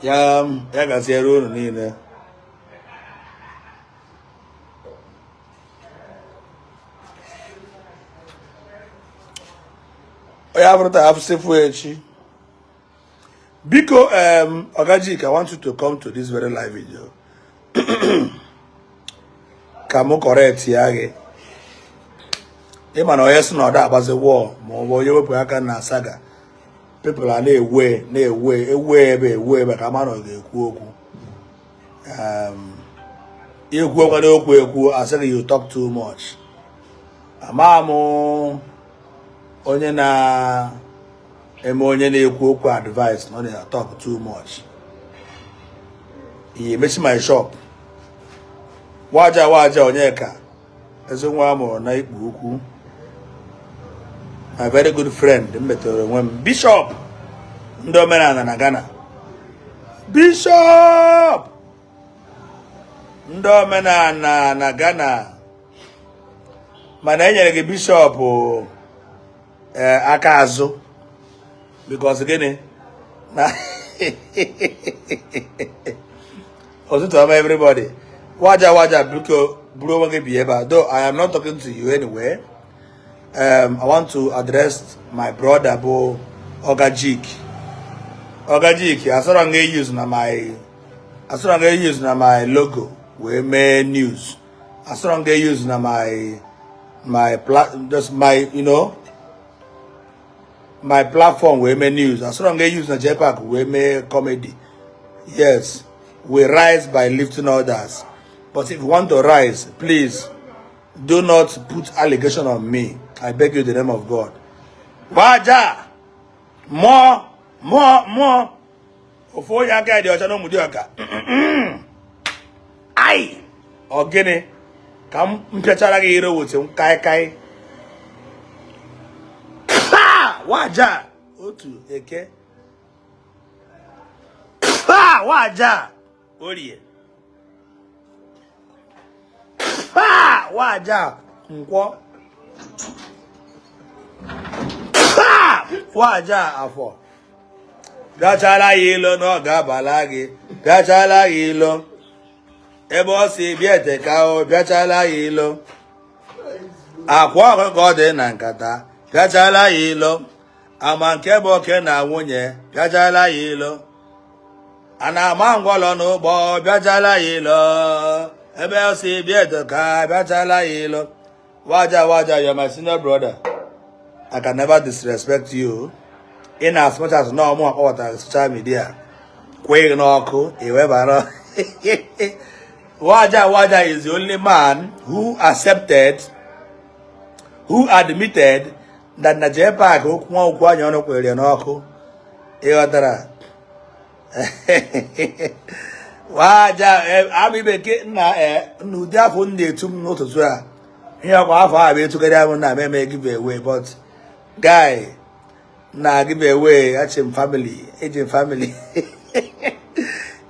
Ya gaziere unu niile. Onye abụrụ taa afụsịfụ echi. Biko, Oga Jik, I want you to come to this very live video. Ka mụ correct ya gị. Ị ma na onye sị na ọ da agbazi war ma ọ bụ onye wepụ aka na saga, people a na-ewe na-ewe ewe ebe ewe ebe ka ama na ọ ga-ekwu okwu. Ikwu okwu okwu ekwu asị gị you talk too much. Ama m onye na eme onye na-ekwu okwu advice na ọ na-talk too much. Ihe emechi my shop. Waja waja Onyeka, ezi nwa a mụrụ na ikpu ukwu. My very good friend, m metụrụ onwe m bishop ndị omenala na Ghana. Bishop ndị omenala na Ghana. Mana e nyere gị bishop aka azụ because gịnị na ụtụtụ ọma everybody. Waja waja, biko buru onwe gị bi ebe a. Though I am not talking to you anyway, I want to address my brother bụ Oga Jik. Oga Jik, asọrọ m gị use na my asọrọ m gị use na my logo wee mee news. Asọrọ m gị use na my my pla just my you know my platform wee mee news. Asọrọ m gị use na JPAC wee mee comedy. Yes, we rise by lifting others, but if you want to rise, please do not put allegation on me. I beg you in the name of God. Waja mụọ mụọ mụọ ofu onye aka dị ọcha na ụmụ dị ọka ai ọ gịnị ka m mpịachara gị ire wote m kaikai. Waja otu eke, waja orie, waja nkwọ, waja afọ. Bịachala ya ilo na ọ ga-abala gị. Bịachala ya ilo ebe ọ si bịa eteka o. Bịachala ya ilo akwa ọkụkọ dị na nkata. Bịachala ya ilo ama nke bụ oke na nwunye. Bịachala ya ilo a na-ama ngwọlọ n'ụgbọ. Bịachala ya ilo ebe ọ si bịa eteka. Bịachala ya ilo. Waja waja, you're my senior brother. I can never disrespect you, in as much as na ọmụ akpọbatara social media kwee n'ọkụ ewebara. Waja waja is the only man who accepted, who admitted that na JPAC okwu nwa okwu anya ọnụ kwere n'ọkụ. Ịghọtara? Waja amị bekee nna n'ụdị afọ m na-etu m n'ụtụtụ a ihe ọkwa afọ a bụ etụgharị m na eme give away. But guy na give away, achi m family, eji m family,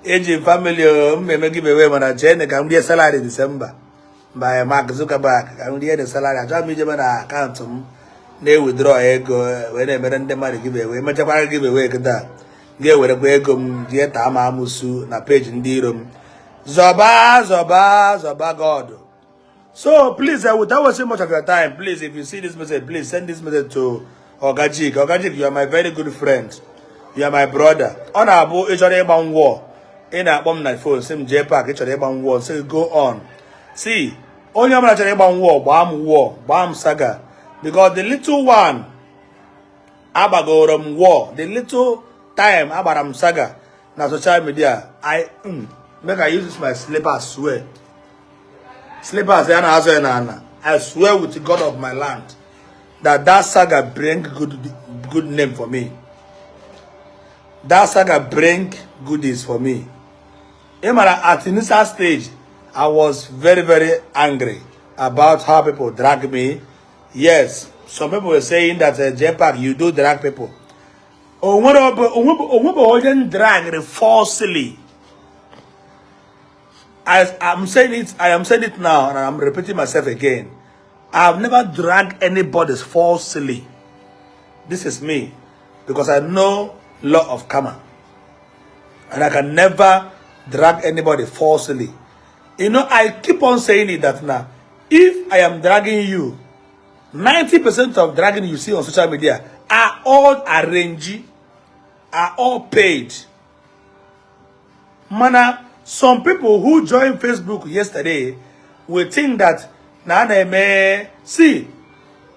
eji m family o. M eme give away mana chee ka m rie salary December by Mark Zuckerberg, ka m rie the salary. Achọghị m ijebe na account m na-ewithdraw ego wee na-emere ndị mmadụ give away. Mechakwara give away kịta, ga-ewerekwa ego m jee taa m amụsu na peji ndị iro m. Zọba zọba zọba God. So please, without wasting much of your time, please, if you see this message, please send this message to Oga Jik. Oga Jik, you are my very good friend. You are my brother. Ọ na-abụ ị chọrọ ịgba nwụọ, ị na-akpọ m na phone sị m JPAC ị chọrọ ịgba nwụọ, sị go on. See, onye ọbụla chọrọ ịgba nwụọ, gbaa m wụọ, gbaa m saga. Because the little one agbagoro m wụọ, the little time agbara m saga na social media, I make I use this my slippers, swear. Slippers ya na-azụ ya n'ala. I swear with the God of my land that that saga bring good good name for me. That saga bring goodies for me. Ị mara, at initial stage, I was very very angry about how people drag me. Yes, some people were saying that JPAC, you do drag people. Onwere onwebe onye m drag falsely. As I'm saying it, I am saying it now, and I'm repeating myself again. I've never dragged anybody falsely. This is me, because I know law of karma. And I can never drag anybody falsely. I keep on saying it that now, if I am dragging you, 90% of dragging you see on social media are all arranged, are all paid. Mana, some people who joined Facebook yesterday will think that na na-eme. See,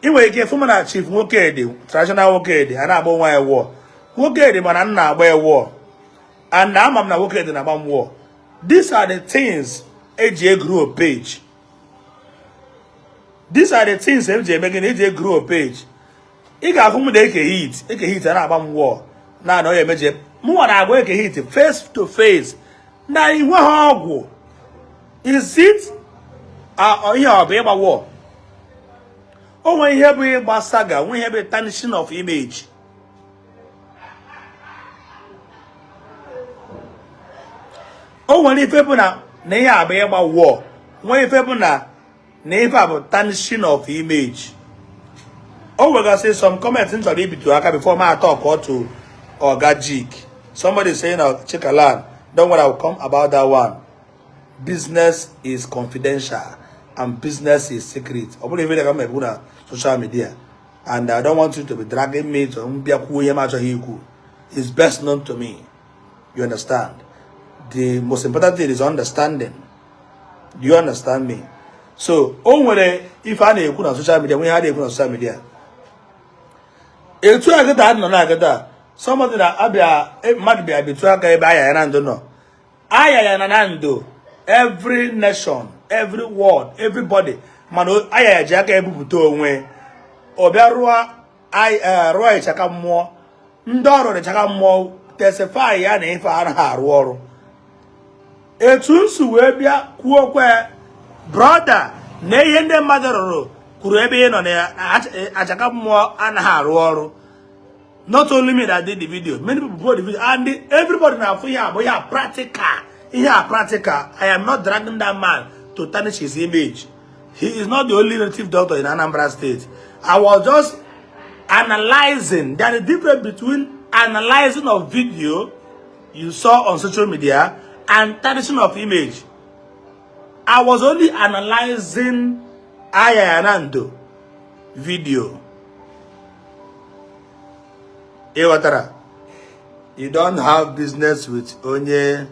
ị nwere ike fụ m na Chief Nwokedi, traditional Nwokedi, a na-agba nwa ya wụọ Nwokedi, mana m na-agba ya wụọ and na ama m na Nwokedi na-agba m wụọ. These are the things eji egrow page. These are the things eji eme gịnị? Eji egrow page. Ị ga-afụ m na Eke Hit, Eke Hit a na-agba m wụọ na na onye emeje mụnwa na-agwa Eke Hit face to face na inweghị ọgwụ. Is it ihe ọ bụ ịgba wụọ? O nwere ihe bụ ịgba saga, nwee ihe bụ tarnishing of image. O nwere ife bụ na ihe a bụ ịgba wụọ, nwee ife bụ na ife a bụ tarnishing of image. O nwegasị some comments m chọrọ ibitu aka before ma talk to Oga Jik. Somebody saying, "Chikalan, don't worry, I will come about that one. Business is confidential and business is secret." Ọ bụrụ ife ka m ekwu na social media, and I don't want you to be dragging me to m bịa kwuo ihe m achọghị ikwu. It's best known to me. You understand? The most important thing is understanding. Do you understand me? So o nwere ife a na-ekwu na social media, nwee ihe a na-ekwu na social media. Etu agịda nọ na agịda, somebody na abịa, mmadụ bịa bitụ aka ebe aya ya na ndụ nọ, aya ya na ndụ, every nation, every world, everybody, mana aya ya ji aka ebupụta onwe. Ọ bịa rụọ ịchaka mmụọ, ndị ọrụ ịchaka mmụọ testify ya na ife anaghị arụ ọrụ. Etu nsu wee bịa kwuo kwe, brother, na ihe ndị mmadụ rụrụ kwuru ebe ị nọ na achaka mmụọ anaghị arụ ọrụ. Not only me that did the video, many people put the video, and everybody na-afụ ihe abụ ihe a practical, ihe a practical. I am not dragging that man to tarnish his image. He is not the only native doctor in Anambra State. I was just analyzing. There is a difference between analyzing of video you saw on social media and tarnishing of image. I was only analyzing Ayanando video. Ịghọtara? You don't have business with onye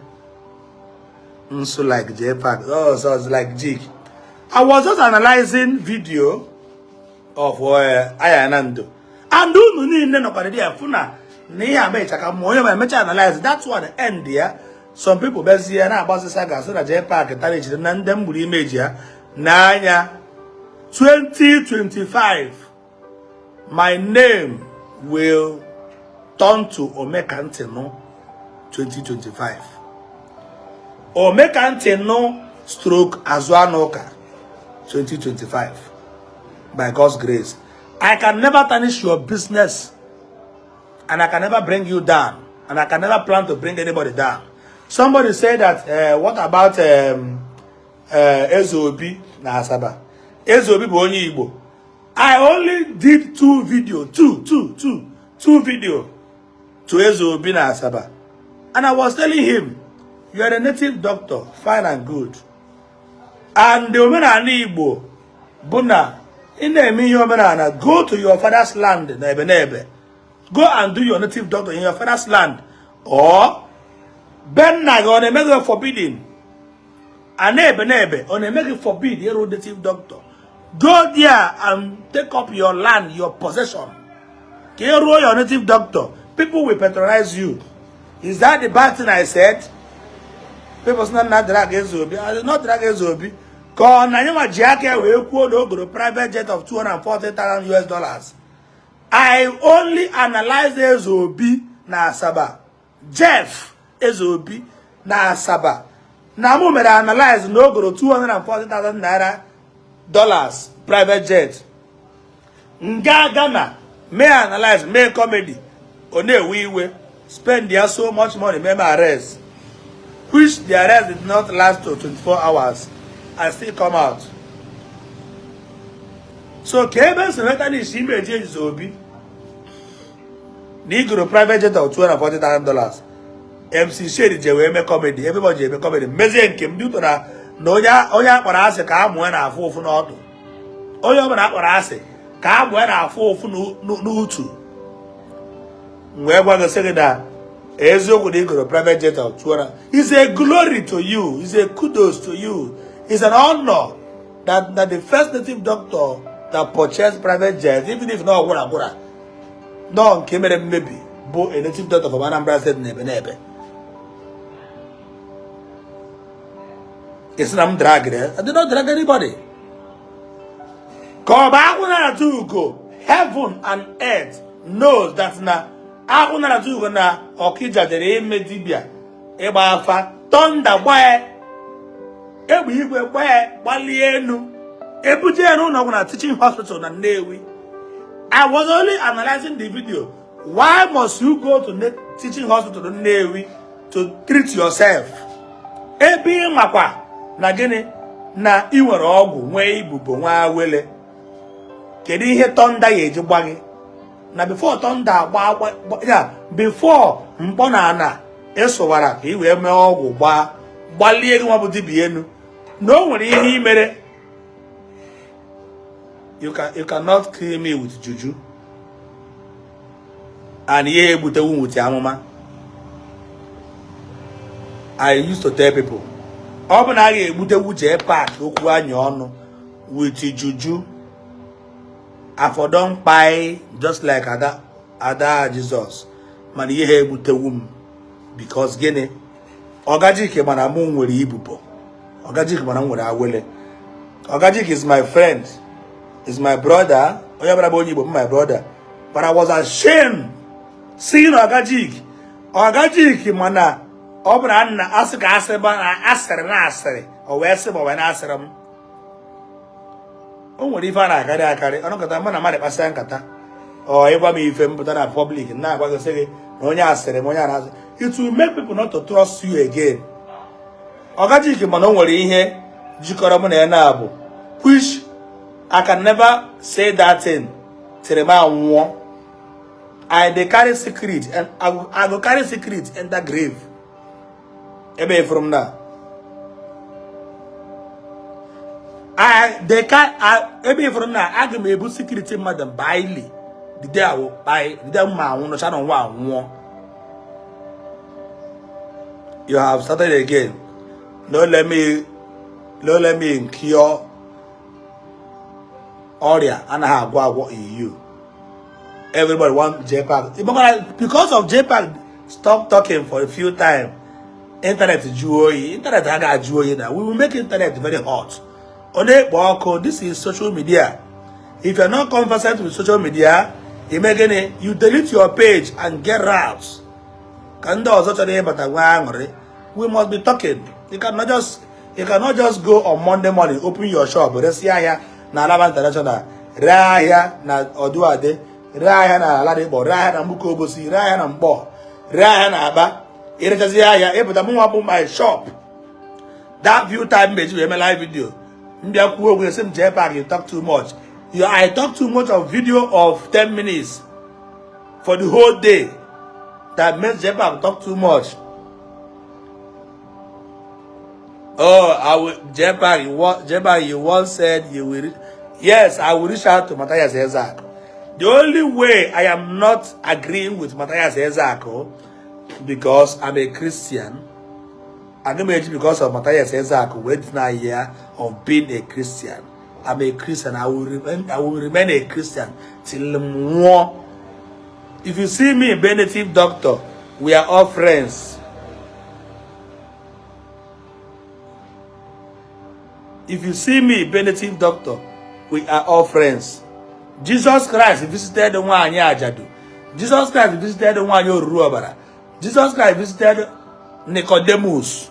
nso like JPAC. Oh, so it's like Jik. I was just analyzing video of Ayanando. And unu niile nọkwara dị ya fụ na ihe ama ịchaka mmụọ onye ma emecha analyze that one end ya. Some people bezie na-agbasi saga sị na JPAC tara ejide na ndị m gburu image ya n'anya. 2025, my name will turn to Omekantinu 2025. Omekantinu stroke Azuanoka 2025. By God's grace. I can never tarnish your business, and I can never bring you down, and I can never plan to bring anybody down. Somebody said that, what about Ezeobi na Asaba? Ezeobi bụ onye Igbo. I only did two video, two, two, two, two video to Ezeobi na Asaba. And I was telling him, "You are a native doctor, fine and good. And the omenala Igbo bụ na ị na-eme ihe omenala, go to your father's land na ebe na ebe. Go and do your native doctor in your father's land." Or be nna gị ọ na-eme gị forbidden? A na-ebe na ebe ọ na-eme gị forbid ịrụ native doctor? Go there and take up your land, your possession. Ka ị rụọ your native doctor. People will patronize you. Is that the bad thing I said? People sị na drag Ezeobi. I did not drag Ezeobi. Ka ọ na anyị nwa ji aka ya wee kwuo na o goro private jet of 240,000 US dollars. I only analyze Ezeobi na Asaba. Jeff Ezeobi na Asaba. Na mụ mere analyze na o goro 240,000 naira dollars private jet. Nga Ghana mee analyze, mee comedy. Ọ na-ewe iwe spend ya so much money, mee arrest, which the arrest did not last to 24 hours. I still come out. So ka ebe nso nweta n'isi image Ezeobi na igoro private jet of $240,000. MC Shade je wee mee comedy, everybody ji eme comedy, mezie nke m dị ụtọ na na onye onye akpọrọ asị ka amụ ya na-afụ ụfụ n'ọdụ, onye ọbụla akpọrọ asị ka amụ ya na-afụ ụfụ n'utu. M wee gwa gị sị gị na eziokwu na igoro private jet of 200 is a glory to you, is a kudos to you, is an honor that the first native doctor that purchased private jet, even if na ọ gwụrụ agwụra nọ nke mere mmebi, bụ a native doctor from Anambra State na ebe na ebe. Ị sị na m drag. I did not drag anybody. Ka ọ bụ akwụ na-atụ ugo, heaven and earth knows that na akwụ na-atụ ugo na Ọkịja jere ime dibịa ịgba afa, thunder gbaa, egbe igwe gbaa, gbalie enu, ebuje ya n'ụlọ ọgwụ na teaching hospital na Nnewi. I was only analyzing the video. Why must you go to teaching hospital na Nnewi to treat yourself? Ebe ị makwa na gịnị na ị nwere ọgwụ, nwee ibubo, nwee awele, kedu ihe thunder ya eji gba gị na before thunder agba ya, before mkpọ na ana ịsụwara ka ị wee mee ọgwụ gbaa gbalie gị nwa bụ dibịa enu na o nwere ihe i mere? You cannot kill me with juju and ihe egbutewu with amụma. I used to tell people, ọ bụ na a ga-egbutewu JPAC okwu anya ọnụ with juju, I for don kpai just like Ada Ada Jesus, mana ihe ha egbutewu m because gịnị? Ogajike mana mụ nwere ibubo, Ogajike mana m nwere awele. Ogajike is my friend, is my brother. Onye ọbụla bụ onye Igbo bụ my brother, but I was ashamed seeing Ogajike. Ogajike mana ọ bụ na nna asị ka asị ba na asịrị na asịrị, o wee sị ma o wee na-asịrị m. O nwere ife a na-akarị akarị ọnụkọta mụ na mmadụ kpasịa nkata, ọ ịgwa m ife m pụta na public na-agwa gị sị gị na onye asịrị m, onye a na-asị. It will make people not to trust you again. Ogajike mana o nwere ihe jikọrọ mụ na ya na-abụ, which I can never say that thing till m anwụọ. I dey carry secret and I go carry secret enter grave. Ebe ifuru m na I dey carry, ebe ifuru m na aga m ebu secret mmadụ baili the day I will kpai, the day m ma anwụ nọcha na nwa anwụọ. You have started again. No let me cure ọrịa anaghị agwọ agwọ in you. Everybody want JPAC because of JPAC. Stop talking for a few time. Internet jụọ oyi, internet agaghị ajụ oyi na we will make internet very hot. Ọ na-ekpo ọkụ. This is social media. If you're not conversant with social media, ime gịnị? You delete your page and get out ka ndị ọzọ chọrọ ịbata nwee aṅụrị. We must be talking. You cannot just go on Monday morning, open your shop, resi ahịa na Alaba International, ree ahịa na Ọdụadị, ree ahịa na Aladikpọ, ree ahịa na Mgbuka Obosi, ree ahịa na Mkpọ, ree ahịa na Aba. Irechazi ahịa, ịpụta mụnwa bụ my shop. That few time meji wee mee live video, mbịa kwuo okwu, esi m JPAC, you talk too much. I talk too much of video of 10 minutes for the whole day that makes JPAC talk too much. Oh, I will, JPAC, you want JPAC, you once said you will. Yes, I will reach out to Matthias Ezak. The only way I am not agreeing with Matthias Ezako, because I'm a Christian. I'm not because of Matthias Ezako wait deny year of being a Christian. I'm a Christian. I will remain a Christian till more. If you see me, native doctor, we are all friends. If you see me, native doctor, we are all friends. Jesus Christ visited nwaanyị ajadu. Jesus Christ visited nwaanyị oruru ọbara. Jesus Christ visited Nicodemus.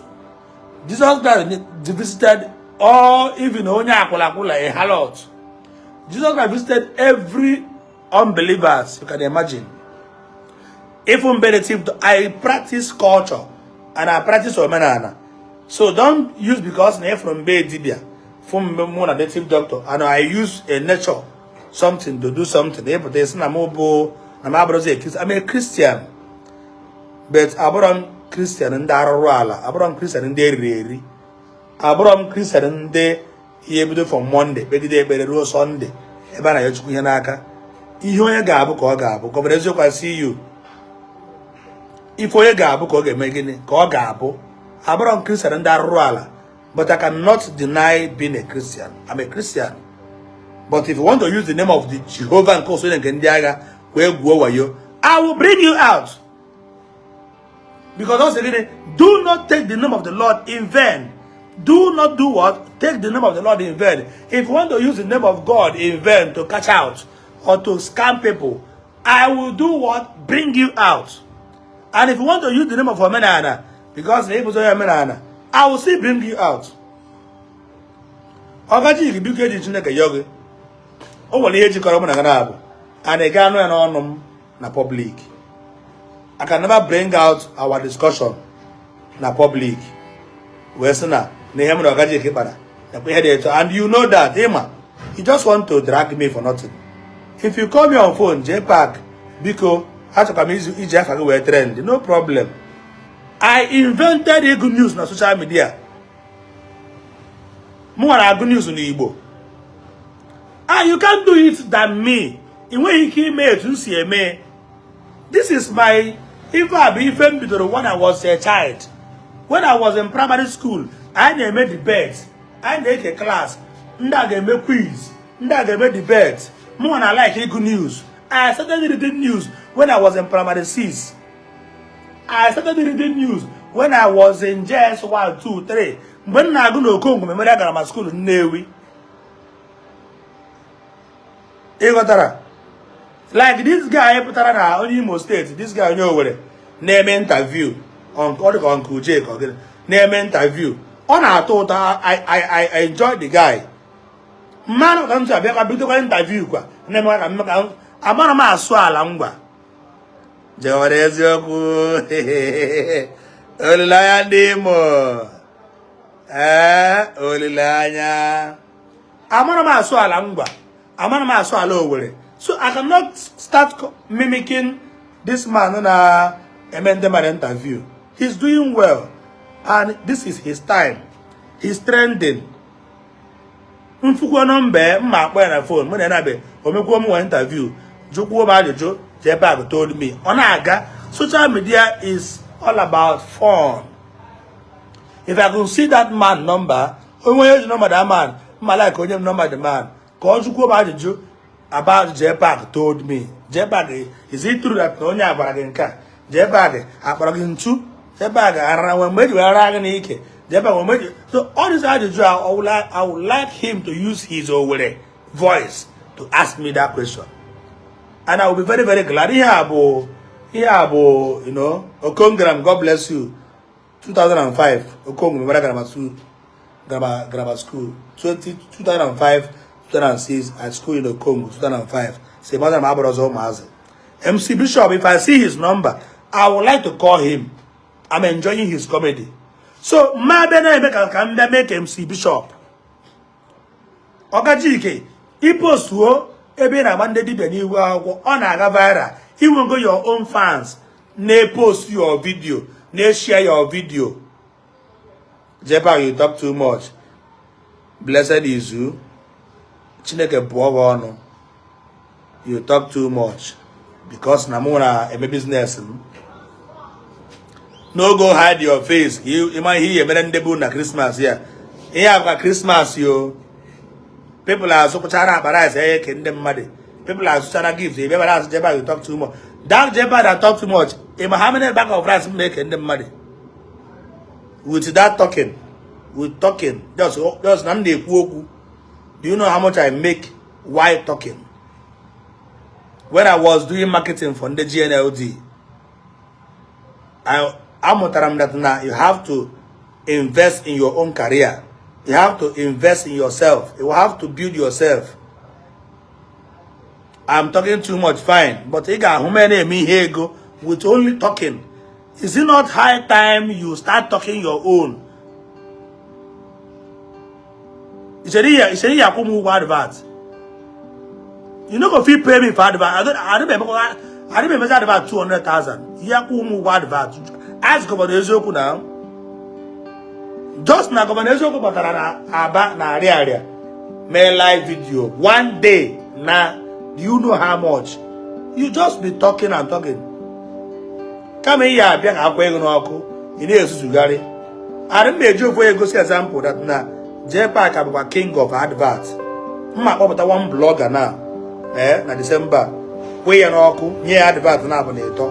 Jesus Christ visited all, even onye akwụla akwụla, a harlot. Jesus Christ visited every unbelievers you can imagine. Even native, I practice culture and I practice omenala. So don't use because na from be dibia, from mụ na native doctor, and I use a nature something to do something. Ịpụta isi na mụ bụ na m abụrụzi a Christian. I'm a Christian, but abụrụ m Christian ndị arụrụ ala, abụrọ m Christian ndị eriri eri, abụrọ m Christian ndị ihe ebido from Monday kpegide ekpere ruo Sunday ebe a na-ayọ Chukwu ihe n'aka. Ihe onye ga-abụ ka ọ ga-abụ. Governor Eziokwu, I see you. Ife onye ga-abụ ka ọ ga-eme gịnị ka ọ ga-abụ. Abụrọ m Christian ndị arụrụ ala, but I cannot deny being a Christian. I'm a Christian, but if you want to use the name of the Jehovah nke usuu nke ndị agha wee gwuo wayo, I will bring you out, because ọ sị gịnị? Do not take the name of the Lord in vain. Do not do what? Take the name of the Lord in vain. If you want to use the name of God in vain to catch out or to scam people, I will do what? Bring you out. And if you want to use the name of Omenana, because the onye Omenana, I will still bring you out. Ọgaji, biko, eji Chineke yọ gị. O nwere ihe jikọrọ mụ na gị na-abụ and ị ga-anụ ya n'ọnụ m na public. I can never bring out our discussion na public wee sị na ihe m na Ọgaji kpara nakwa ihe dị etu, and you know that ịma you just want to drag me for nothing. If you call me on phone, JPAC, biko, achọkwa m iji afa gị wee trend, no problem. I invented ịgụ news na social media. Mụ nwere agụ news n'Igbo. Ah, you can't do it than me. Ị nweghị ike ime etu m si eme. This is my ife a bụ ife m bidoro when I was a child. When I was in primary school, anyị na-eme debate, anyị na-eke class, ndị a ga-eme quiz, ndị a ga-eme debate. Mụ na like ịgụ news. I started reading news when I was in primary 6. I started reading news when I was in JS 1 2 3, mgbe m na-agụ na Okongwu Memorial Grammar School, Nnewi. Ị ghọtara? Like this guy pụtara na onye Imo State, this guy onye Owerri na-eme interview, ọ dị ka Uncle Jake, ọ gịnị, na-eme interview, ọ na-atọ ụtọ. I enjoy the guy. Mmadụ ka m si abịa ka bidokwa interview kwa na-eme ka ka amara m asụ ala ngwa jewere eziokwu. Olileanya ndị Imo, ee, olileanya. Amara m asụ ala ngwa, amara m asụ ala Owerri, so I cannot start mimicking this man na-eme ndị mmadụ interview. He's doing well and this is his time. He's trending. Mfukwo number mma akpọ ya na phone mụ na ya na-abịa omekwuo m nwe interview, jụkwuo m ajụjụ. JPAC told me ọ na-aga. Social media is all about fun. If I could see that man number, onye onye ji number that man, mma like onye m number the man ka ọ jụkwuo m ajụjụ about JPAC told me. JPAC, is it true that na onye a gwara gị nke a? JPAC akpọrọ gị ntu? JPAC arara nwe mgbe eji were ara gị n'ike? JPAC nwe mgbe eji? So all these ajụjụ a, I would like him to use his Owerri voice to ask me that question and I will be very, very glad. Ihe a bụ Okongram, God bless you. 2005 Okongwu Memorial Grammar School, Grammar School, 20 2005 2006 at school in Okongwu 2005. Say mother m abụrụ ọzọ ụmụazị. MC Bishop, if I see his number, I would like to call him. I'm enjoying his comedy. So mma abịa na-eme ka m bịa mee ka MC Bishop. Ọgajike ipostuo ebe ị na-agba ndị dibịa n'ihu akwụkwọ, ọ na-aga viral. Inwego your own fans na-epost your video, na-share your video. JPAC, you talk too much. Blessed is you. Chineke bụọ gị ọnụ. You talk too much because na mụ na-eme business m. No go hide your face. Ịma ihe ihe mere ndị bụ na Christmas ya, ihe a bụkwa Christmas yo. People azụkụchara akpa rice enye ke ndị mmadụ. People azụchara gift ebe bara azụ. JPAC, you talk too much. That JPAC that talk too much, ịma how many bag of rice m na-eke ndị mmadụ with that talking, with talking, just na m na-ekwu okwu? Do you know how much I make while talking? When I was doing marketing for ndị GNLD, I amụtara m that na you have to invest in your own career. You have to invest in yourself. You have to build yourself. I'm talking too much, fine, but ị ga-ahụ m na-eme ihe ego with only talking. Is it not high time you start talking your own? Ichere ihe akwụ m ụgwọ advert? You no go fit pay me for advert. I don't emezi advert 200,000. Ihe akwụ m ụgwọ advert. Ask Governor Eziokwu na just na Governor Eziokwu batara na Aba na Ariaria mee live video one day na. Do you know how much? You just be talking and talking. Kama ị ya abịa ka akwa ego n'ọkụ, ị na-ezuzugharị. Arị m eji ofu onye gosi example that na JPAC bụkwa king of advert. Mma akpọpụta one blogger na na December, kwee ya n'ọkụ, nye ya advert na abụ na ịtọ.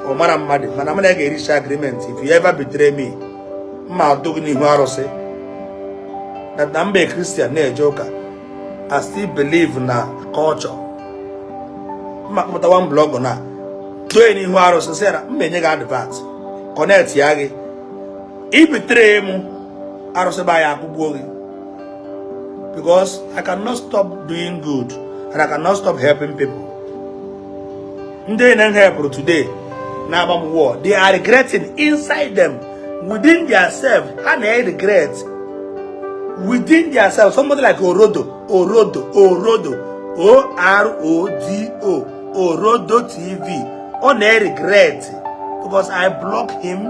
Ọ mara mmadụ, mana mụ na ya ga-ericha agreement. If you ever betray me, mma adụ gị n'ihu arụsị. That na mba Christian na-eje ụka, I still believe na culture. Mma kpọpụta one blogger na tụọ ya n'ihu arụsị, sị ya na mma enye gị advert, connect ya gị. Ibitere m arụsị ba ya akụgbuo gị, because I cannot stop doing good and I cannot stop helping people. Ndị na help today na-agba m war, they are regretting inside them, within their self. Ha na-regret within their self. Somebody like Orodo, Orodo, Orodo, Orodo, Orodo TV, ọ na-regret because I block him,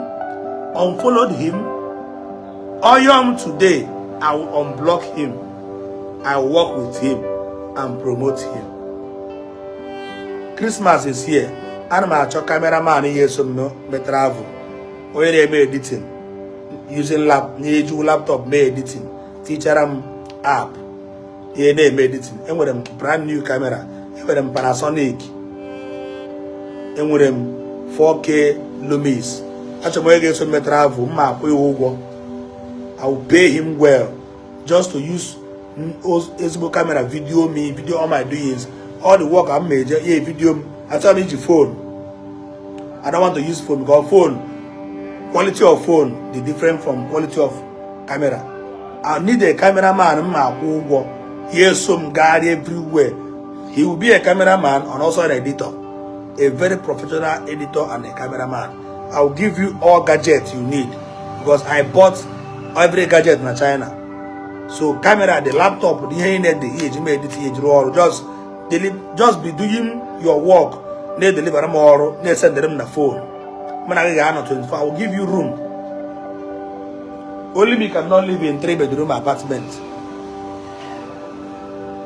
unfollowed him. Oyom today, I will unblock him. I will work with him and promote him. Christmas is here. Ana m achọ cameraman ihe eso m me travel, onye na-eme editing using lap, na-eju laptop mee editing, tichara m app ihe na-eme editing. Enwere m brand new camera, enwere m Panasonic, enwere m 4K Lumix. Achọrọ m onye ga-eso m travel. Mma akwụ ya ụgwọ. I will pay him well just to use ezigbo camera video me, video all my doings, all the work I'm eje ya video m. Achọrọ m iji phone. I don't want to use phone because phone, quality of phone dị different from quality of camera. I need a cameraman m ma akwụ ụgwọ ya eso m gagharị everywhere. He will be a cameraman and also an editor, a very professional editor and a cameraman. I will give you all gadgets you need because I bought every gadget na China. So camera, the laptop, the ihe niile dị ihe eji mee edit, ihe ejiri ọrụ. Just be doing your work, na-edelivera m ọrụ, na-esendere m na phone. Mụ na gị ga-anọ 24. I will give you room. Only me cannot live in three bedroom apartment.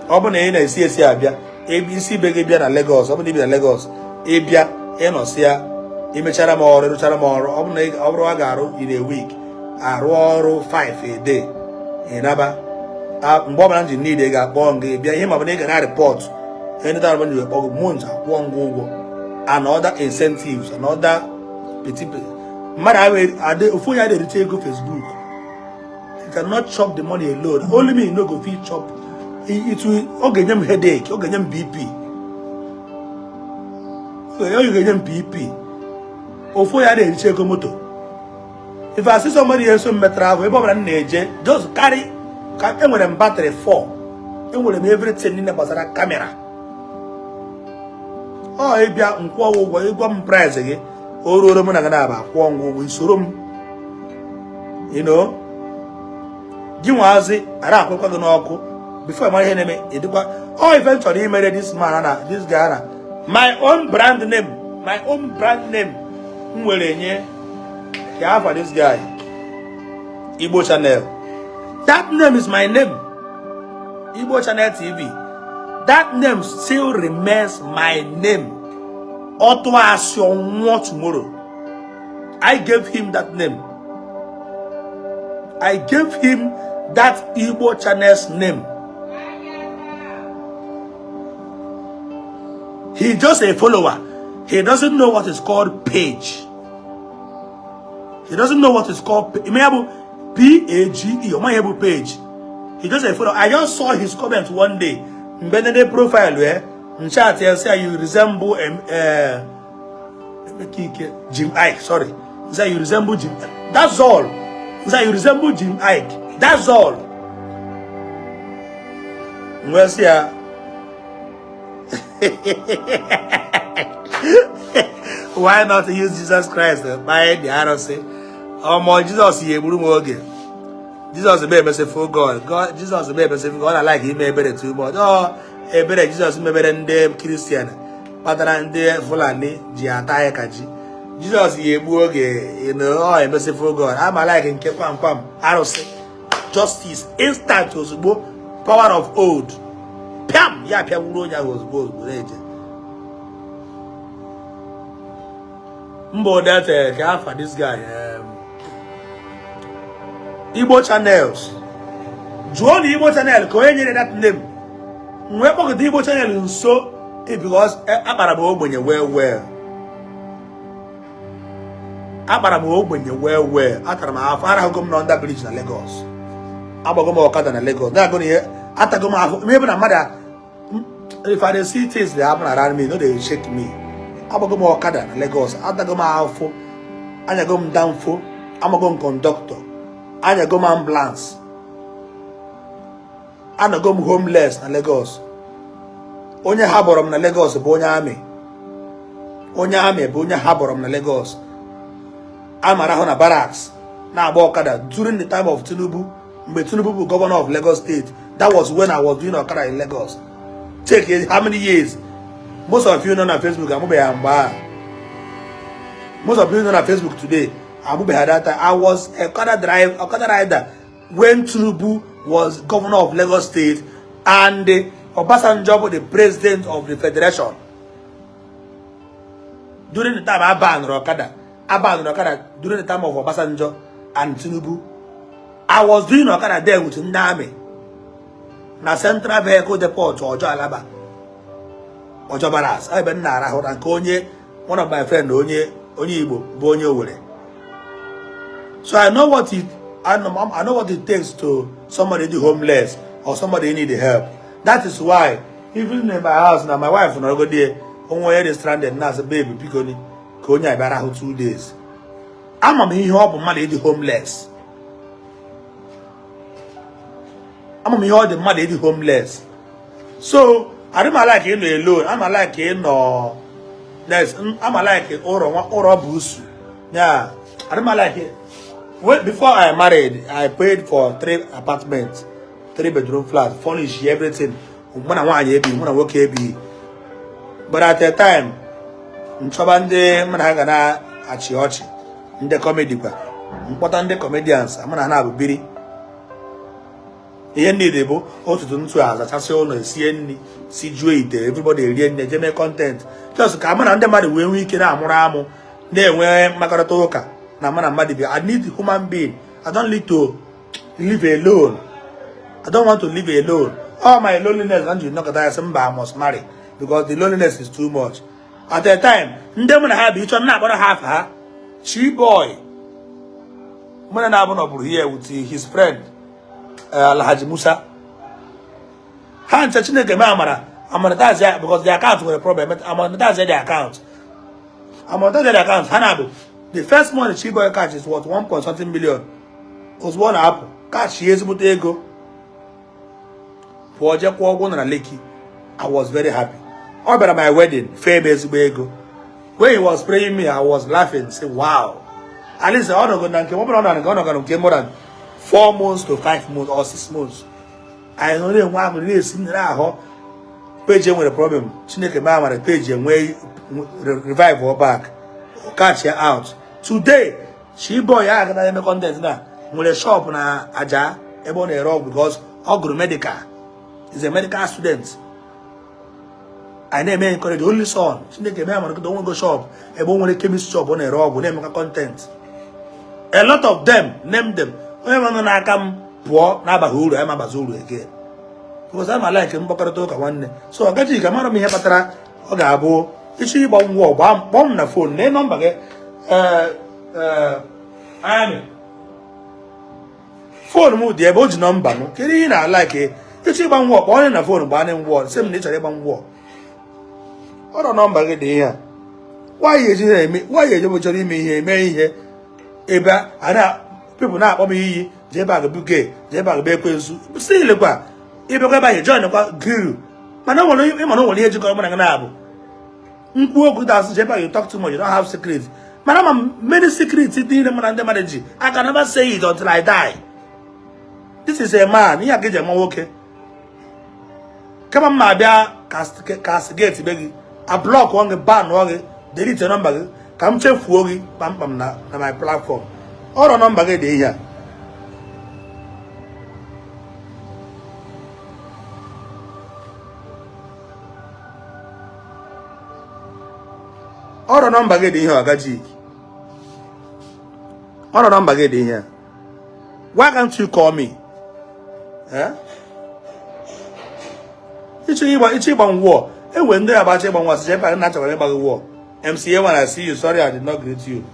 Ọ bụ na ị na-esi esi abịa ebe isi be gị bịa na Lagos, ọ bụ na ị bi na Lagos, ịbịa ịnọsịa, imechara m ọrụ, ịrụchara m ọrụ, ọ bụ na ọ bụrụ a ga-arụ in a week, arụ ọrụ 5 a day, ịnaba. Mgbe ọbụla m ji niile ga-akpọ gị bịa ihe, ma ọ bụ na ị ga na report anytime ọbụla m ji kpọ gị month, akwụọ ngwa ụgwọ and other incentives and other peti mmadụ ahụ adị. Ofu onye adị ericha ego Facebook. You cannot chop the money alone. Only me no go fit chop it. Will, ọ ga-enye m headache, ọ ga-enye m BP, ọ ga-enye m BP. Ofu onye adị ericha ego moto. If I see somebody eso m metara ahụ, ebe ọbụla m na-eje, just carry ka enwere m battery 4, enwere m everything niile gbasara camera. Ọ ịbịa nkwụọ ụgwọ, ịgwa m price gị, o ruoro mụ na gị na-aba kwụọ ngwa ụgwọ, isoro m gị nwaazị ara akwụkwọ gị n'ọkụ before mara ihe na-eme. Ịdịkwa ọ ife m chọrọ imere this man na this guy na my own brand name, my own brand name m were nye ka afa this guy, Igbo Channel. That name is my name, Igbo Channel TV. That name still remains my name. Ọtụ asị ọnwụọ tomorrow, I gave him that name. I gave him that Igbo Channel's name. He just a follower. He doesn't know what is called page. He doesn't know what is called P-A-G-E. Ọ maghị bụ page. He just a follower. I just saw his comment one day. Mgbe nene profile wee nchat ya, say you resemble Jim Iyke. Sorry. Say you resemble Jim. That's all. Say you resemble Jim Iyke. That's all. Mgbe sị ya, why not use Jesus Christ by the arụsị? Ọmọ Jizọs ya egburu m oge. Jizọs bụ merciful God. God, Jizọs bụ merciful God. Ọ na-like ime ebere too much. Ọ ebere Jizọs mebere ndị Kristian kpatara ndị Fulani ji ata anyị ka ji. Jizọs ya egbu oge, ọ merciful God. Ama like nke kwam kwam arụsị justice instant, ozugbo, power of old, pịam ya pịawuru onye ahụ ozugbo ozugbo na-eje mbụ. That ka afa this guy, Igbo Channels, jụọ na Igbo Channel ka onye nyere that name wee kpọkọta Igbo Channel nso, because akpara m ogbenye well well, akpara m ogbenye well well, atara m afọ, arahụgo m na under bridge na Lagos, agbago m ọkada na Lagos, na-agụ na ihe, atago m afọ ebe na mmadụ. If I dey see things dey happen around me, no dey shake me. Agbago m ọkada na Lagos, atago m afọ, anyago m danfo, amago m conductor, anyago m ambulance, anọgo m homeless na Lagos. Onye ha bọrọ m na Lagos bụ onye army, onye army bụ onye ha bọrọ m na Lagos. A mara ahụ na barracks na-agba ọkada during the time of Tinubu, mgbe Tinubu bụ governor of Lagos State. That was when I was doing ọkada in Lagos. Check how many years. Most of you nọ na Facebook amụbeghị mgbe ahụ. Most of you nọ na Facebook today amụbeghị that time. I was a drive okada rider when Tinubu was governor of Lagos State and Obasanjo bụ the president of the federation. During the time a ban okada during the time of Obasanjo and Tinubu, I was doing okada there with ndị army na Central Vehicle Depot, Ojo Alaba, Ojo Barracks, ebe m na-arahụ na nke onye, one of my friend, onye Igbo bụ onye Owerri. So I know what it takes to somebody dị homeless or somebody need help. That is why even in my house na my wife nọrọgodi onwe onye dị stranded, na-asị, "Babe, biko ni ka onye abịa rahụ 2 days." Ama m ihe ọ bụ mmadụ ịdị homeless. Ama m ihe ọ dị mmadụ ịdị homeless. So adị m like ịnọ alone. Ama like ịnọ yes, ama like ụrọ nwa ụrọ bụ usu ya. Adị m like. When, before I married, I paid for three apartments, three bedroom flat, furnish everything. Mụ na nwaanyị ebi, mụ na nwoke ebi. But at a time, nchọba ndị mụ na ha ga na-achị ọchị, ndị comedy kwa, mkpọta ndị comedians, mụ na ha na-abụ biri. Ihe niile bụ otutu ntụ, azachasị ụlọ, esie nri, si juo ite, everybody erie nri, eje mee content, just ka mụ na ndị mmadụ wee nwee ike na-amụrụ amụ, na-enwe mkpakọrịta ụka na mụ na mmadụ bi. I need human being. I don't need to live alone. I don't want to live alone. All my loneliness and you nọkọta ya sị mba, I must marry because the loneliness is too much. At a time, ndị mụ na ha bụ ịchọ na-akpọrọ ha afa ha, Chi-boy mụ na na-abụ nọbụrụ here with his friend, Alhaji Musa, ha nche. Chineke mee amara, amonetize ya, because the account nwere problem. Amonetize the account, amonetize the account. Ha na-abụ the first money Chiboy catch is what, 1 point something million. Ozugbo ọ na-apụ catch ya ezigbote ego, pụọ jee kwụọ ụgwọ na Lekki. I was very happy. Ọ bịara my wedding, fee m ezigbo ego. When he was praying me, I was laughing, say, "Wow, at least ọ nọgo na nke ọ bụrụ ọ nọ na nke ọ nọgara nke more than 4 months to 5 months or 6 months." Anyị nọ na-enwe aṅụrị, na-esi nri ahụ. Page nwere problem. Chineke mee amara, page enwee revive or back, catch ya out. Today, Chiboy ya agana eme content na nwere shop na aja ebe ọ na-ere ọgwụ, because ọ gụrụ medical, is a medical student. Anyị na-eme encourage only son. Chineke mee amara, kịta onwego shop ebe o nwere chemist shop, ọ na-ere ọgwụ, na-emeka content. A lot of them, name them, onye nọ n'aka m pụọ na-abaghị uru, anyị mabazi uru again, because ama like mgbakọrịta ụka nwanne. So ọgaji ka mara m ihe kpatara ọ ga-abụ ịchọ ịgba ngwa, gbaa kpọọ m na phone lee nọmba gị. Ee ee, anyị phone m dị ebe o ji nọmba m. Kedu ihe ị na-alike ịchọ ịgba ngwa? Kpọọ onye na phone, gbaa ngwa, sị m na ị chọrọ ịgba ngwa. Ọrọ nọmba gị dị ihe a. Nwaanyị eji na-eme, nwaanyị eji chọrọ ime ihe, eme ihe ebe a na people na-akpọ m iyi, jee ebe a bụ gay, jee ebe a bụ ekwensu, still kwa ịbịakwa ebe ahụ join kwa grill. Mana o nwere, ịma na o nwere ihe jikọrọ mụ na gị na-abụ nkwu okwu dasị jee ebe ahụ. You talk too much, you don't have secret. Mana ama m many secrets dị niile mụ na ndị mmadụ ji. I can never say it until I die. This is a man. Ihe a ka eji ama nwoke. Kama m ma abịa castigate be gị, a block gị, ban gị, delete nọmba gị. Ka m chefuo gị kpamkpam na na my platform. Ọrọ nọmba gị dị ihe a. Ọrọ nọmba gị dị ihe Oga Jik. Ọrọ nọmba gị dị ihe a. Why can't you call me? Eh? Ịchọ ịgba ịchọ ịgba m war. Enwe ndị agbacha ịgba m war sị ebe na achọrọ ịgba gị war. MCA when I see you, sorry I did not greet you.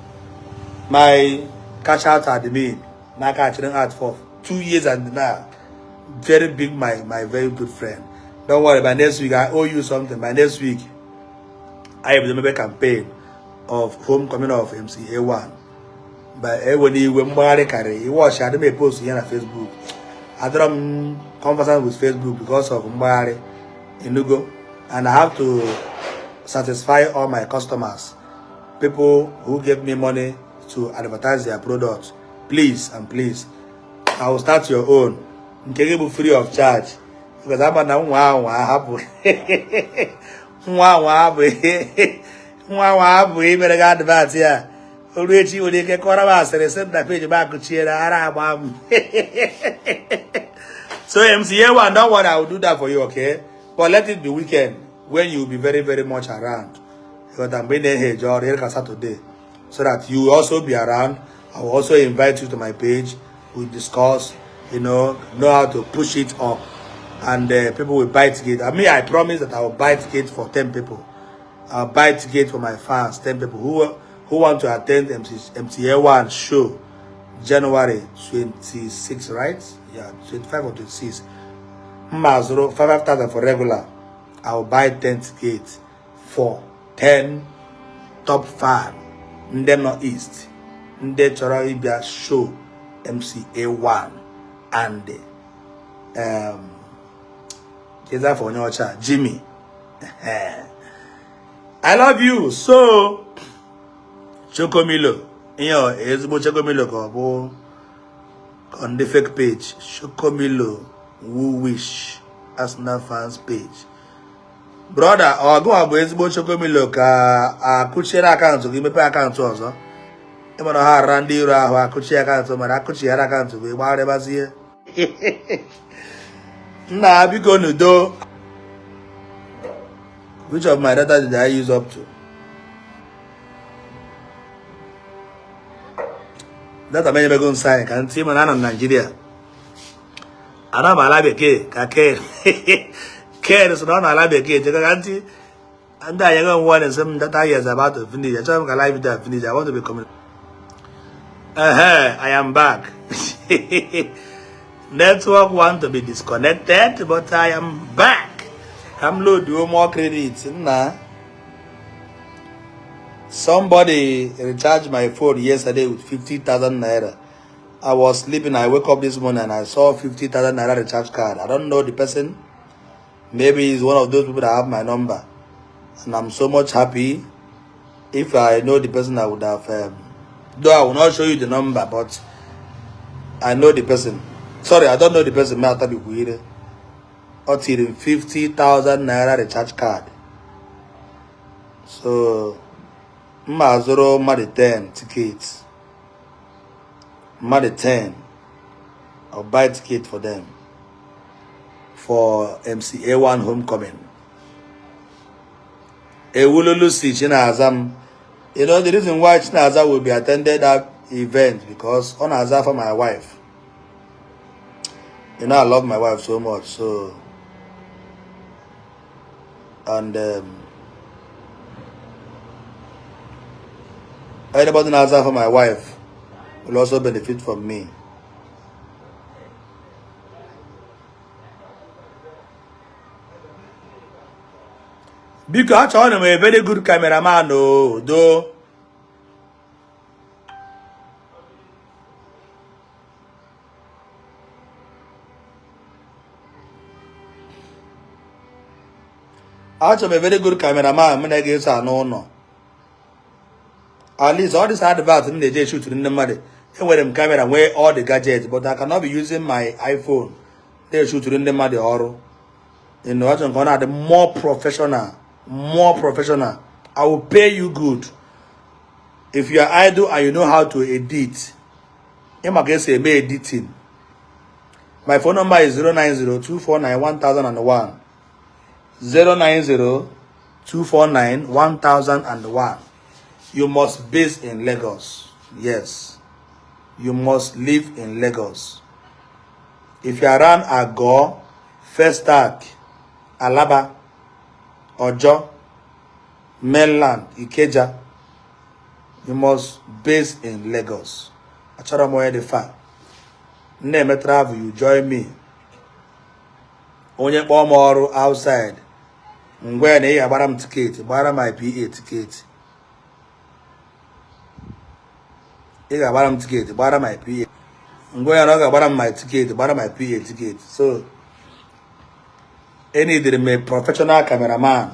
My cash out admin n'aka achịrị out for 2 years and now. Very big, my very good friend. Don't worry, by next week I owe you something. By next week, I will mebe campaign of homecoming of MCA1. By ewe n'iwe mgbagharị karịrị iwọchi adị m epost ya na Facebook. Adọrọ m conversant with Facebook because of mgbagharị Enugo, and I have to satisfy all my customers, people who gave me money to advertise their product. Please and please, I will start your own. Nke gị bụ free of charge because ama na nwa ahụ ahapụ nwa ahụ ahapụ nwa ahụ ahapụ imere gị advert ya o ruo echi nwere ike kọrọ m asịrị sị m na page m akụchiere ara agba m. So MCA1, don't worry, I will do that for you, okay? But let it be weekend when you will be very, very much around. Because I'm being here ọrụ Saturday, so that you will also be around. I will also invite you to my page. We discuss, know how to push it up, and people will buy ticket. I mean, I promise that I will buy tickets for 10 people. I'll buy tickets for my fans, 10 people who want to attend MCA1 show January 26, right? Yeah, 25 or 26. Mma zụrụ 5,000 for regular. I will buy 10 tickets for 10 top fan ndị nọ East, ndị chọrọ ịbịa show MCA1 and keza for onye ọcha Jimmy. I love you so. Chokomilo, ihe ọ ezigbo Chokomilo ka ọ bụ ka ndị fake page. Chokomilo who wish Arsenal fans page, brother, ọgụ bụ ezigbo Chokomilo ka akụchiere akaụntụ gị mepee akaụntụ ọzọ. Ịmara ha ara ndị iro ahụ akụchi akaụntụ mana akụchighara akaụntụ gị gbagharịbazie. Nna, biko n'udo. Which of my data did I use up to? Data m enyebego nsọ anyị ka ntị mana anọ na Naịjirịa ana m ala bekee ka ken ken sị na ọ na-ala bekee jeka ka ntị ndị anyị ego nwa na-ese m data is about to finish. Achọghị m ka live video finish. I want to be coming. Ehe, I am back. Network want to be disconnected, but I am back. Ka m load more credit nna. Somebody recharged my phone yesterday with 50,000 naira. I was sleeping. I wake up this morning and I saw 50,000 naira recharge card. I don't know the person. Maybe he's one of those people that have my number. And I'm so much happy. If I know the person, I would have, though I will not show you the number, but I know the person. Sorry, I don't know the person. O tiri 50,000 naira recharge card. So, mma zụrụ mmadụ 10 tickets. Mmadụ 10. I'll buy ticket for them for MCA1 homecoming. Ewululu si Chinaza m. You know the reason why Chinaza will be attended that event, because ọ na-aza for my wife. You know I love my wife so much, so and anybody na-aza for my wife will also benefit from me. Biko, achọrọ m a very good cameraman o do. Achọrọ m a very good cameraman m na ga-eso anụ ụlọ. At least all this advert m na-eje shoot ndị mmadụ, enwere m camera, nwee all the gadgets, but I cannot be using my iPhone na-eshuturu ndị mmadụ ọrụ. Achọrọ m ka ọ na-adị more professional, more professional. I will pay you good. If you are idle and you know how to edit, ị ma ka esi eme editing. My phone number is 090-249-1001. 090-249-1001. You must base in Lagos. Yes. You must live in Lagos. If you are around Ago, Festac, Alaba, Ojo, Mainland, Ikeja, you must base in Lagos. Achọrọ m onye dị far. M na-eme travel, you join me. Onye kpọọ m ọrụ outside, m gwa ya na ị ga-agbara m ticket, gbara my PA ticket. Ị ga-agbara m ticket, gbara my PA. M gwa ya na ọ ga-agbara m my ticket, gbara my PA ticket. So, eneediri m a professional cameraman,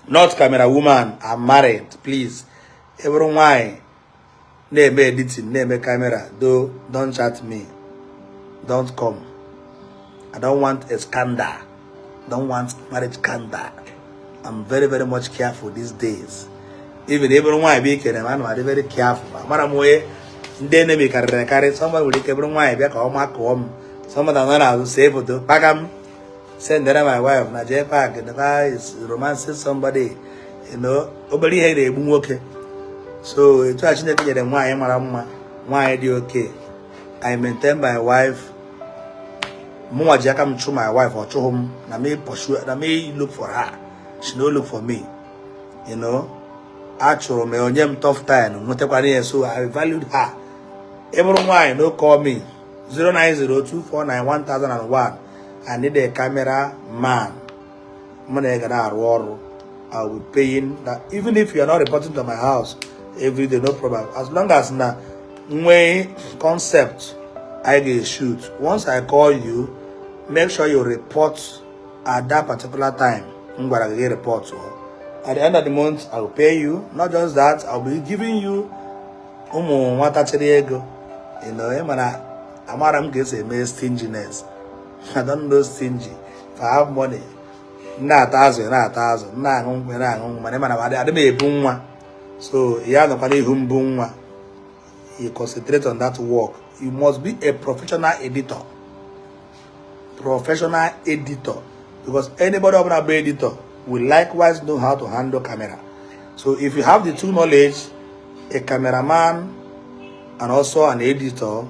not camera woman. I'm married, please. Ị bụrụ nwaanyị na-eme editing, na-eme camera, though, don't chat me. Don't come. I don't want a scandal. Don't want marriage scandal. I'm very, very much careful these days. Even ị bụrụ nwaanyị bịa ikene m, ana m adị very careful. Amara m onye ndị enemy karịrị akarị. Somebody nwere ike bụrụ nwaanyị bịa ka ọ makụọ m. Somebody nọ n'azụ see foto kpaga m sendere my wife na JPAC na is romancing somebody. You know, obere ihe na-egbu nwoke. So etu a Chineke nyere nwaanyị mara mma, nwaanyị dị okay. I maintain my wife. Mụnwa ji aka m chụ my wife, ọ chụghị m. Na me pursue, na me look for her. She no look for me. You know, achụrụ m onye m tough time nwetakwara ya, so I valued her. Ị bụrụ nwaanyị, no call me. 090-249-1001. I need a camera man. Mụ na ya ga na-arụ ọrụ. I will be paying that. Even if you are not reporting to my house every day, no problem. As long as na nwee concept I ga-shoot. Once I call you, make sure you report at that particular time. M gwara gị report. At the end of the month, I will pay you. Not just that, I will be giving you ụmụ nwatakịrị ego. You know, ị mara amara m ka esi eme stinginess. I don't know stingy. If I have money, m na-ata azụ, na-ata azụ, m na-aṅụ nkwụ, na-aṅụ nkwụ, mana ị mara adị m ebu nwa. So ya nọkwa n'ihu mbụ nwa. You concentrate on that work. You must be a professional editor. Professional editor. Because anybody ọbụla bụ editor will likewise know how to handle camera. So if you have the two knowledge, a cameraman and also an editor,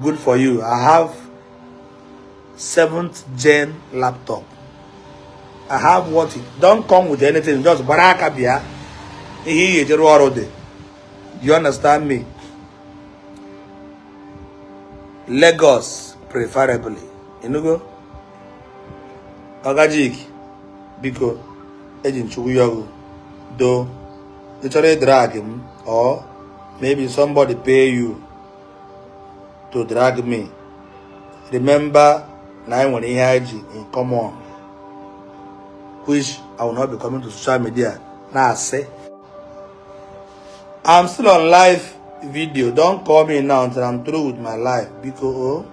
good for you. I have 7th gen laptop. I have what it don't come with anything, just gbara aka bịa. Ihe ị ga-eji rụọ ọrụ dị. Do you understand me? Lagos preferably. Ịnụgo? Ogajik, biko, eji nchukwu yọgụ do. Ị chọrọ ịdrag m or maybe somebody pay you to drag me. Remember na anyị nwere ihe anyị ji in common, which I will not be coming to social media na-asị. I'm still on live video. Don't call me now until I'm through with my live. Biko o.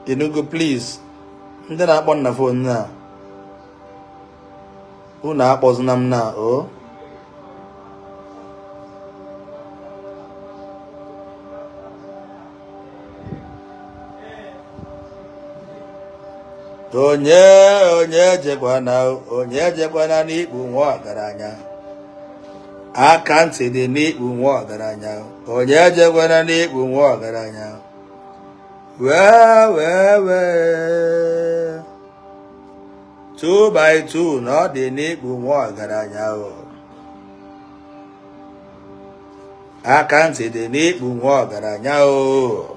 Enugu, please. Ndị na-akpọ na phone na unu akpọzina m na o. Onye onye jekwana onye jekwana n'ikpu nwa ọgaranya. Aka ntị dị n'ikpu nwa ọgaranya. Onye jekwana n'ikpu nwa ọgaranya. Wee wee wee. 2 by 2 na ọ dị n'ikpu nwa ọgaranya o. Aka ntị dị n'ikpu nwa ọgaranya o.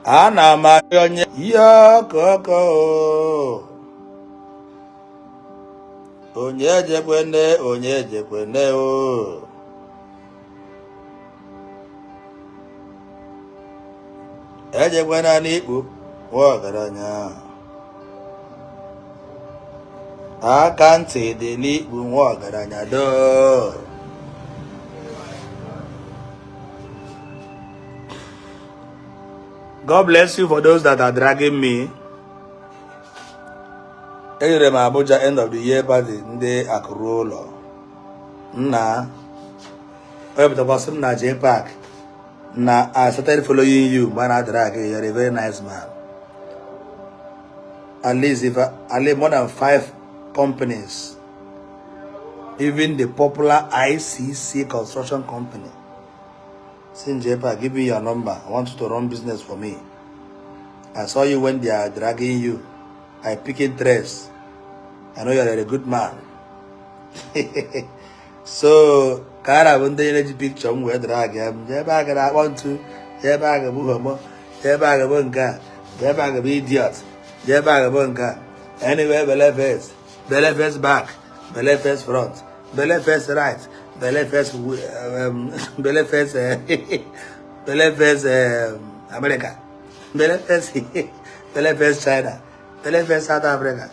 Ana m arịọ onye ihe ọkọkọ o. Onye jekwene onye jekwene o. Ejekwana n'ikpu nwa ọgaranya. Aka ntị dị n'ikpu nwa ọgaranya doo. God bless you for those that are dragging me. Ejere m Abuja end of the year party ndị akụrụ ụlọ. Nna, onye pụtakwasị m na JPAC na I started following you mgbe a na-adara gị. You're a very nice man. At least if I, at least more than five companies, even the popular ICC construction company, saying, "JPAC, give me your number. I want you to run business for me. I saw you when they are dragging you. I pick interest. I know you're a good man." So ka a na-abụ ndị na-eji picture m wee drag ya m jee ebe a gara akpọ ntu, jee ebe a ga-bụ homo, jee ebe a ga-bụ nke a, jee ebe a ga-bụ idiot, jee ebe a ga-bụ nke a. Anyway, belle face, belle face back, belle face front, belle face right, belle face belle face belle face America, belle face, belle face China, belle face South Africa,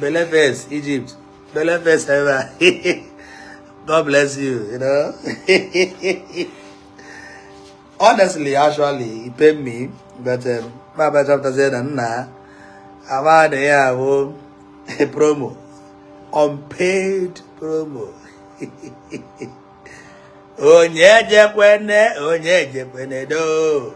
belle face Egypt, belle face ebe. God bless you. Honestly, actually, it paid me, but my chapter said, "Nna, ama na ya bụ promo, unpaid promo." Onye jekwene, onye jekwene do.